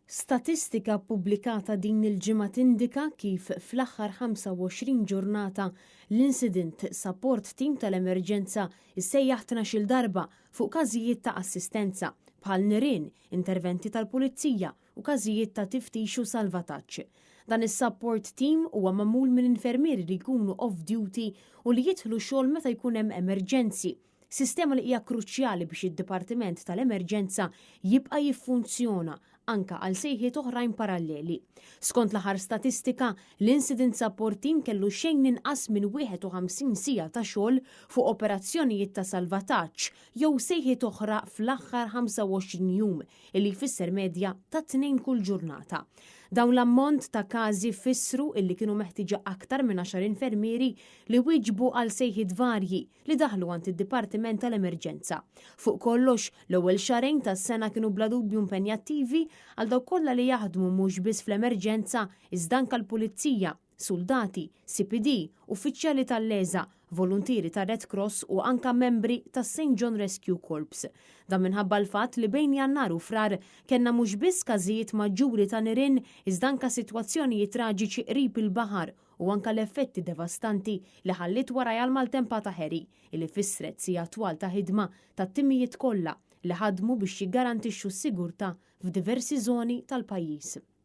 Statistika ppubblikata din il-ġimgħa tindika kif fl-aħħar 25 ġurnata l-Incident Support Team tal-Emerġenza ssejjaħ 12-il darba fuq każijiet ta' assistenza, bħal nirien, interventi tal-pulizija u każijiet ta' tiftix u salvataġġ. Dan is-support team huwa magħmul minn infermieri li jkunu off-duty u li jidħlu xogħol meta jkun hemm emerġenzi, Sistema li hija kruċjali biex id-Dipartiment tal-Emerġenza jibqa' jiffunzjona anka għal sejħiet oħrajn paralleli. Skont l-aħħar statistika, l-Incident Support Team kellu xejn inqas minn 51 siegħa ta' xogħol fuq operazzjonijiet ta' salvataġġ jew sejħiet oħra fl-aħħar 25 jum, illi jfisser medja ta' tnejn kull ġurnata. Dawn l-ammont ta' każi fissru illi kienu meħtieġa aktar minn għaxar infermieri li wieġbu għal sejħiet varji li daħlu għand id-Dipartiment tal-Emerġenza. Fuq kollox, l-ewwel xahrejn tas-sena kienu bla dubju impenjattivi għal dawk kollha li jaħdmu mhux biss fl-emerġenza iżda anke l-pulizija, suldati, CPD, uffiċjali tal-LESA, voluntieri tar-Red Cross u anka membri tas-St. John Rescue Corps. Dan minħabba l-fatt li bejn Jannar u Frar kellna mhux biss każijiet maġġuri ta' nirien iżda anka sitwazzjonijiet traġiċi qrib il-baħar u anka l-effetti devastanti li ħalliet warajha l-maltempata Harry, illi fissret sigħat twal ta' ħidma tat-timijiet kollha li ħadmu biex jiggarantixxu s-sigurtà f'diversi żoni tal-pajjiż.